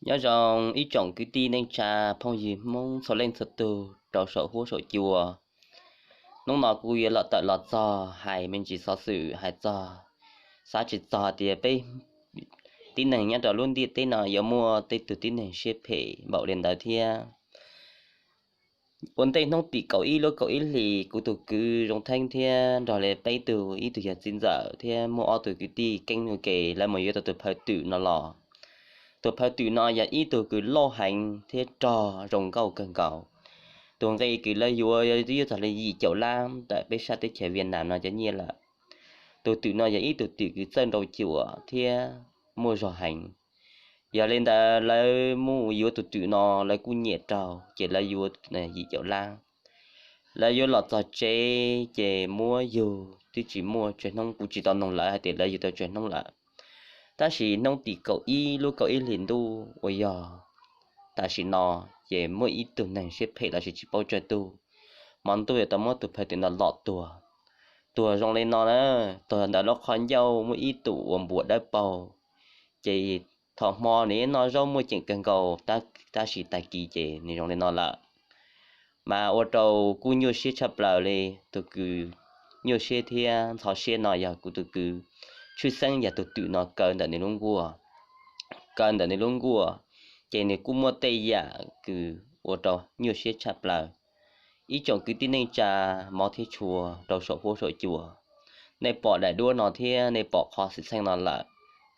Nyob zoo ib tsoom kwv tij neej tsa phooj ywg Hmoob txhua leej txhua tug rau saum huab saum cua. Hnub no kuv yuav los tawm los txog hais me ntsis xov xwm hais txog, xav tsis txog tias peb tib neeg nyob rau lub ntiaj teb no yuav muaj tej tug tib neeg siab phem npaum li ntawd thiab. Ua ntej hnub tim kaum ib lub kaum ib hlis, kuv tus kwv Zoo Theeb thiab nrog li peb tug, ib tug yog txiv ntxawm thiab muaj ob tug kwv tij keeb ua ke, lawv mus yuav tau tus phaw twm no los. Tus phaw twm no yog ib tug kws loj heev thiab rog zoo nkauj kawg nkaus. Tus nqi kws lawv yuav twb yuav txog li yim caum lab ntawm peb sab teb chaws Viaj Nam no cov nyiaj lawm. Tus twm no yog ib tug twm kws txawj nrau cuam thiab muaj zog heev. Yog li ntawd lawv mus yuav tus twm no, lawv kuj nyiam rau, ces lawv yuav yim caum lab. Lawv yuav los txog tsev ces muab yug twb tsis muaj tsawg hnub, kuv tsis tau noog lawv hais tias lawv yug tau tsawg hnub lawm. Tab sis hnub tim kaum ib lub kaum ib hlis ntuj uas yog tam sim no, ces muaj ib tug neeg siab phem los sis tsis paub tsawg tug, hmo ntuj yuav tau muab tus phaw twm no lom tuag. Tuag zoo li no na, tuag ntawm lub qhov ncauj muaj ib tug uas npuas dawb paug, ces thaum hmo nws noj zaub muaj ceem kawg nkaus, tab sis tag kis ces nws zoo li no lawm. Mas ua rau kuj nyuaj siab tshaj plaws li. Tus kws nyuaj siab thiab ntxhov siab no yog kuv tus kwv Tshwj Xeeb, yog tus twm no kaw ntawm nws lub nkuaj, kaw ntawm nws lub nkuaj, ces nws kuj muaj tej yam kws ua rau nyuaj siab tshaj plaws. Ib tsoom kwv tij neej tsa mov thiab tshua rau saum huab saum cua, nej pom daim duab no thiab nej pom qhov xwm txheej no lawm,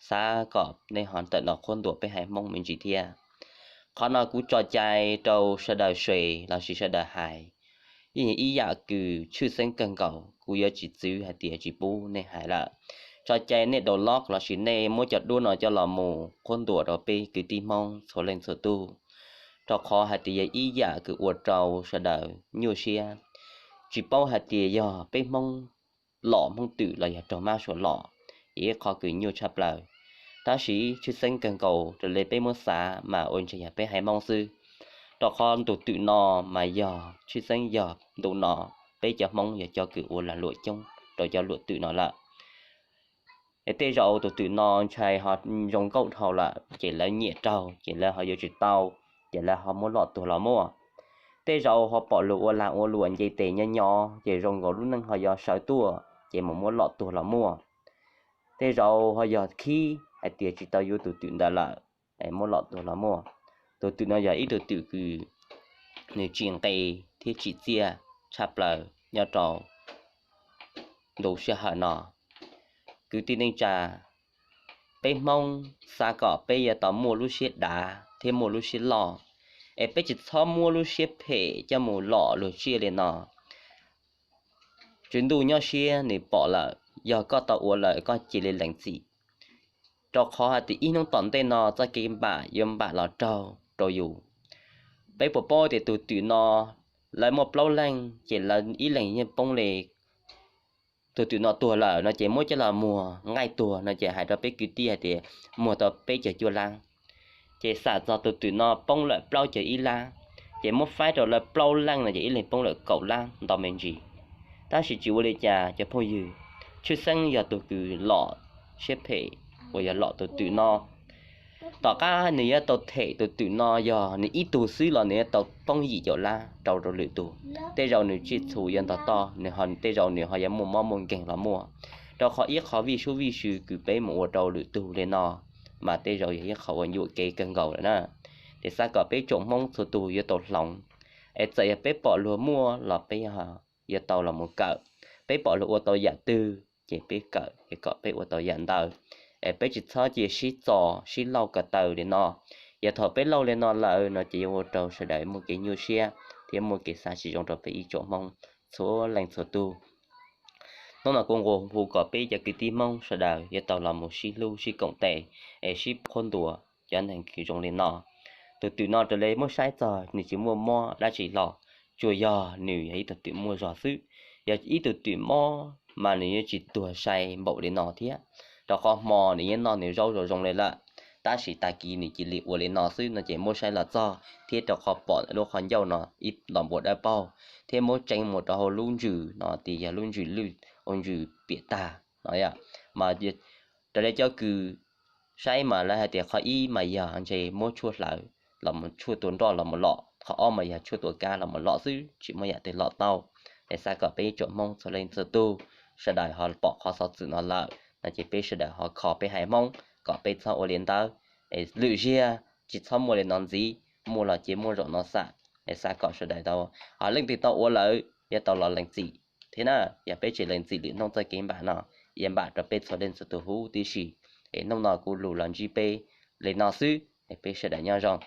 xav kom nej ho tawm los qhuab ntuas peb haiv Hmoob me ntsis thiab. Qhov no kuv tso cai rau sawv daws se los sis sawv daws hais. Ib, ib yam kws Tshwj Xeeb kawg nkaus, kuv yuav tsis txwv hais tias tsis pub nej hais lawm. Tso cai nej download los sis nej muab cov duab no coj los mus qhuab ntuas rau peb kwv tij Hmoob txhua leej txhua tug, rau qhov hais tias yog ib yam kws ua rau sawv daws nyuaj siab. Tsis paub hais tias yog peb Hmoob lom Hmoob twm los yog raug mab sua lom, yog ib qhov kws nyuaj tshaj plaws. Tab sis Tshwj Xeeb kawg nkaus raws li peb muab xav mas ua ntseeg yog peb haiv Hmoob xwb, rau qhov tus twm no mas yog Tshwj Xeeb yog ntu no peb cov Hmoob yog cov kws ua lag luam coob rau cov luam twm no lawm. Es tej zaum tus twm no ntshai ho zoo nkauj dhau lawm ces lawv nyiam raug ces lawv ho yuav tsis tau, ces lawv ho muab lom tuag los muaj. Tej zaum ho pom luag ua lag ua luam nce tes nyob nyob ces zoo nkaus lub neej ho yuav sawv tuaj ces mus muab lom tuag los muaj. Tej zaum ho yog khib hais tias tsis tau yuav tus twm ntawd lawm, muab lom tuag los muaj. Tus twm no yog ib tug twm kws nws tsim nqi thiab tsim txiaj tshaj plaws nyob rau ntu sij hawm no. Kwv tij neej tsa, peb Hmoob xav kom peb yuav tau muaj lub siab dav thiab muaj lub siab loj, es peb tsis txhob muab lub siab phem coj mus lom luag tsiaj li no. Tswv Ntuj nyob siab nws pom lawm, yog koj tau ua lawm koj cia li lees txim, rau qhov hais tias ib hnub tom ntej no txoj kev npam yuav npam los raug rau yus. Peb puas paub tias tus twm no lawv muaj plaub leeg ces lawv ib leeg yeej poob li. Tus twm no tuag lawm no ces muab coj los muag nqaij tuag no ces hais rau peb kwv tij hais tias muag tau peb caug cuaj lab. Ces xam txog tus twm no poob lawm plaub caug ib lab, ces muab faib rau lawv plaub leeg no ces ib leeg poob lawm kaum lab ntau me ntsis. Tab sis tsis ua li cas cov phooj ywg, Tshwj Xeeb yog tus kws lom siab phem uas yog lom tus twm no. Tom qab nws yuav tau them tus twm no, yog nws ib tug xwb los nws yuav tau poob yim caum lab rau rau lwm tus. Tej zaum nws tsiaj txhu yuav ntog toj, nws ho tej zaum nws ho yuav muaj mob muaj nkeeg los muaj. Rau qhov ib qho vij sub vij sw kws peb mus ua rau lwm tug li no, mas tej zaum yog ib qho uas nyuam kev kawg nkaus lawm na. Ces xav kom peb tsoom Hmoob txhua tus yuav tau hloov, es txawm yog peb pom luag muaj los peb yuav tau los mus kawm. Peb pom luag ua tau yam twg ces peb kawm es kom peb ua tau yam ntawd, es peb tsis txhob cia sib txo sib lauj ko taw li no. Yog thaum peb lauj li no lawm no ces yuav ua rau sawv daws muaj kev nyuaj siab thiab muaj kev xav tsis zoo rau peb ib tsoom Hmoob txhua leej txhua tug. Hnub no kuv nqua hu kom peb cov kwv tij Hmoob sawv daws yuav tau los mus sib hlub sib koom tes, es sib qhuab ntuas cov neeg kws zoo li no. Tus twm no raws li muab saib txog nws tsis muaj mob dab tsi los, tsuas yog nws yog ib tug twm muaj zog xwb. Yog ib tug twm mob mas nws yuav tsis tuag sai npaum li no thiab, rau qhov hmo nws yeej noj nws zaub zoo zoo li lawm, tab sis tag kis nws cia li ua li no xwb no ces muab saib los txog thiab rau qhov pom lub qhov ncauj no ib los npuas dawb paug, thiab muab tseev mus rau hauv lub ntsws no tias yog lub ntsws lwj, ua ntsws piam tag no. Mas raws li cov kws Saib mas lawv hais tias qhov ib mas yog ntshe muab tshuaj hlawv los mus tshuaj tua nroj los mus lom, qhov ob mas yog tshuaj tua kab los mus lom xwb, tsis muaj yam twg lom tau. Es xav kom peb tsoom Hmoob txhua leej txhua tug, sawv daws ho pom qhov xov xwm no lawm no ces peb sawv daws ho kho peb haiv Hmoob kom peb txhob ua li ntawd. Es lwm ziag tsis txhob muaj li no ntxiv, muaj los ces muaj zaum no xam. Es xav kom sawv daws tau, ho leej twg tau ua lawm yuav tau los lees txim thiab na. Yog peb tsis lees txim lwm hnub txoj kev npam no yuav npam rau peb txhua leej txhua tus huv tib si. Es hnub no kuv lus los ntsib peb li no xwb, es peb sawv daws nyob zoo.